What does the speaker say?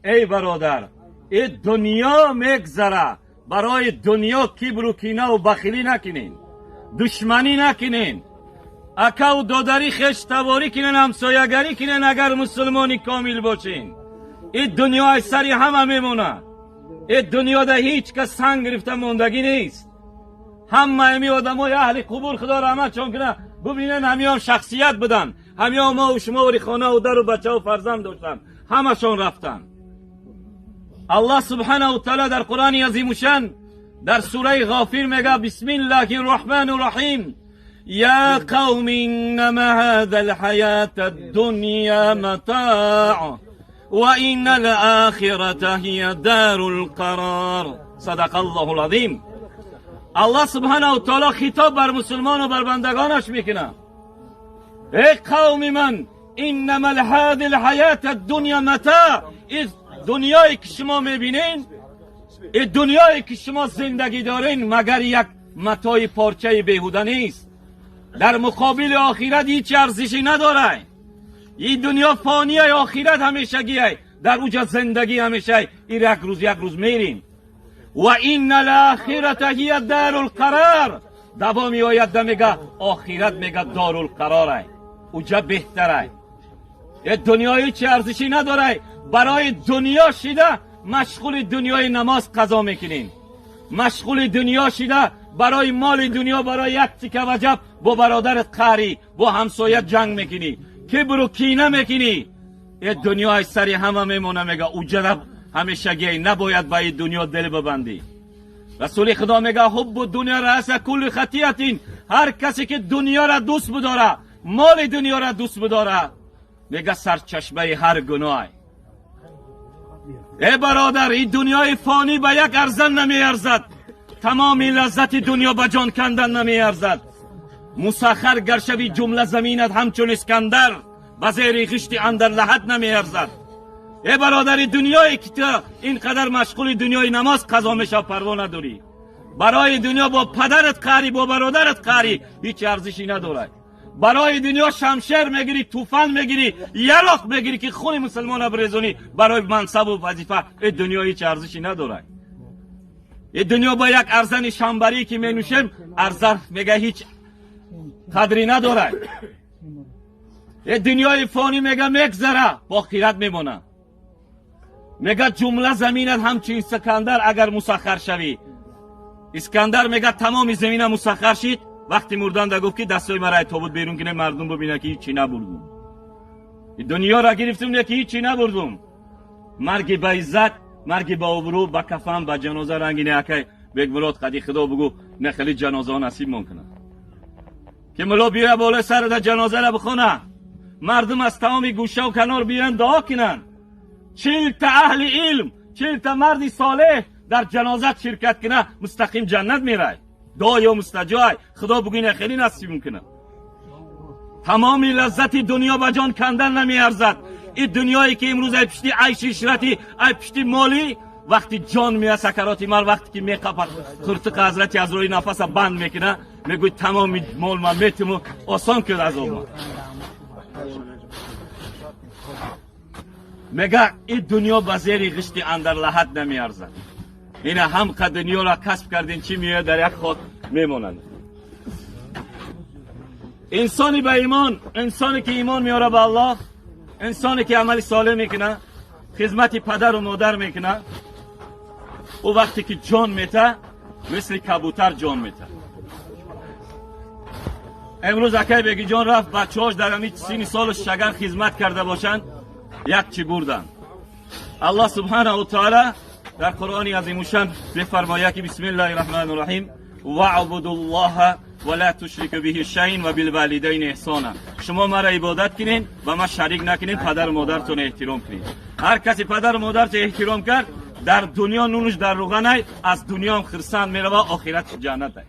Эй бародар, ин дунё мегзара, барои дунё кибру кинаву бахилӣ накунен, душманӣ накунен, акаву додарӣ, хештаворӣ кунен, ҳамсоягарӣ кунен. Агар мусулмони комил бошен, ин дунё аз сари ҳама мемонад. Ин дунёда ҳеҷ кас санг гирифта мондагӣ нест. Ҳама ҳами одамои аҳли қубур, худо раҳматшон кунад, бубинен, ҳамиён шахсият буданд, ҳамиён мову шумовари хонаву дару бачаву фарзанд доштанд, ҳамашон рафтанд. Аллоҳ субҳанаву таала дар Қуръони азимушан дар сураи Ғофир мега: бисмиллаҳи рраҳмани рраҳим, я қавми иннама ҳаза лҳаята ддунья матаъ ва инна лахирата ҳия дару лқарор. Садақа Аллоҳу лазим. Аллоҳ субҳанаву таала хитоб бар мусулмону бар бандагонаш мекунад: эй қавми ман, иннама ҳази лҳаята ддунья матаъ, ин дунёе ки шумо мебинед, ин дунёе ки шумо зиндагӣ дорен, магар як матои порчаи беҳуда нест. Дар муқобили охират ҳеҷ арзише надорад. Ин дунё фония, охират ҳамешагиай, дар уҷа зиндагӣ ҳамешай. Ин як рӯз, як рӯз мерим. Ва инна лахирата ҳия дару лқарор. Давоми оятда мега, охират мега дорулқарорай, уҷа беҳтарай. Э дунёи чӣ арзишӣ надорай. Барои дунё шида машғули дунёи намоз қазо мекунем, машғули дунё шида барои моли дунё, барои як тика ваҷаб бо бародарат қаҳрӣ, бо ҳамсоят ҷанг мекунӣ, кибру кина мекунӣ. Э дунё аз сари ҳама мемона. Мега, уҷа ҳамешагиай, набояд ба ин дунё дил бибандӣ. Расули Худо мега: ҳуббу дунё раъса кулли хатиатин. Ҳар касе ки дунёра дӯст бидора, моли дунёра дӯст бидора, мега, сарчашмаи ҳар гуноҳ. Э бародар, ин дунёи фонӣ ба як арзан намеарзад, тамоми лаззати дунё ба ҷон кандан намеарзад. Мусаххар гаршави ҷумла заминат ҳамчун Искандар, ба зери ғишти андар лаҳат намеарзад. Э бародари, дунёе ки ту ин қадар машғули дунёи, намоз қазо мешав, парво надорӣ, барои дунё бо падарат қаҳрӣ, бо бародарат қаҳрӣ, ҳеҷ арзишӣ надорад. Барои дунё шамшер мегирӣ, туфан мегирӣ, яроқ мегирӣ, ки хуни мусулмона бирезонӣ барои мансабу вазифа. Э дунё ҳеҷ арзишӣ надорад. Э дунё бо як арзани шамбарӣ ки менӯшем арзан, мега, ҳеҷ қадре надорад. Э дунёи фонӣ, мега, мегзара, охират мемонад. Мега, ҷумла заминат ҳамчун Искандар агар мусаххар шавӣ. Искандар, мега, тамоми замина мусаххар шид, вақти мурданда гуфт, ки дастҳои мара ай тобут берун кине, мардум бубина, ки ҳичи набурдум. Дунёра гирифтум, не ки ҳичи набурдум. Марги ба иззат, марги ба обрӯ, ба кафан, ба ҷаноза ранги не. Акай Бекмурод, қади Худо бугӯ, не хеле ҷанозаҳо насиб мон кунад, ки мулло биёя болои сарада ҷанозара бихона, мардум аз тамоми гӯшаву канор биёянд, дуо кунанд, 40 та аҳли илм, 40 та марди солеҳ дар ҷанозат ширкат куна, мустақим ҷаннат мерай, дуо мустаҷой. Худо бугӯ, хеле насиб мекунад. Тамоми лаззати дунё ба ҷон кандан намеарзад. Ин дунёе ки имрӯз ай пишти айши ишратӣ, ай пишти молӣ, вақти ҷон мея, сакароти марг вақте ки меқапад, қуртиқа ҳазрати Азроил нафаса банд мекуна, мегӯй: тамоми мол ман метиму осон куд азобма. Мега, ин дунё ба зери ғишти андар лаҳат намеарзад. Ина ҳамқа дунёро касб кардин, чӣ меояд, дар як хок мемонанд. Инсони ба имон, инсоне ки имон меора ба Аллоҳ, инсоне ки амали солеҳ мекунад, хизмати падару модар мекунад, ӯ вақте ки ҷон мета, мисли кабутар ҷон мета. Имрӯз акай Бегиҷон рафт, бачаҳош дар ҳамин синни солу шагар хизмат карда бошанд, як чӣ бурданд. Аллоҳ субҳанаҳу таала дар Қуръони азимушан бифармояд, ки бисмиллаҳи раҳмани раҳим, ваъбудуллоҳа ва ла тушрику биҳи шайъан ва билвалидайни эҳсона. Шумо мара ибодат кунед ва ма шарик накунед, падару модаратон эҳтиром кунед. Ҳар касе падару модарашо эҳтиром кард, дар дунё нунуш дар руғанай, аз дунёам хирсанд мерава, охират ҷаннатай.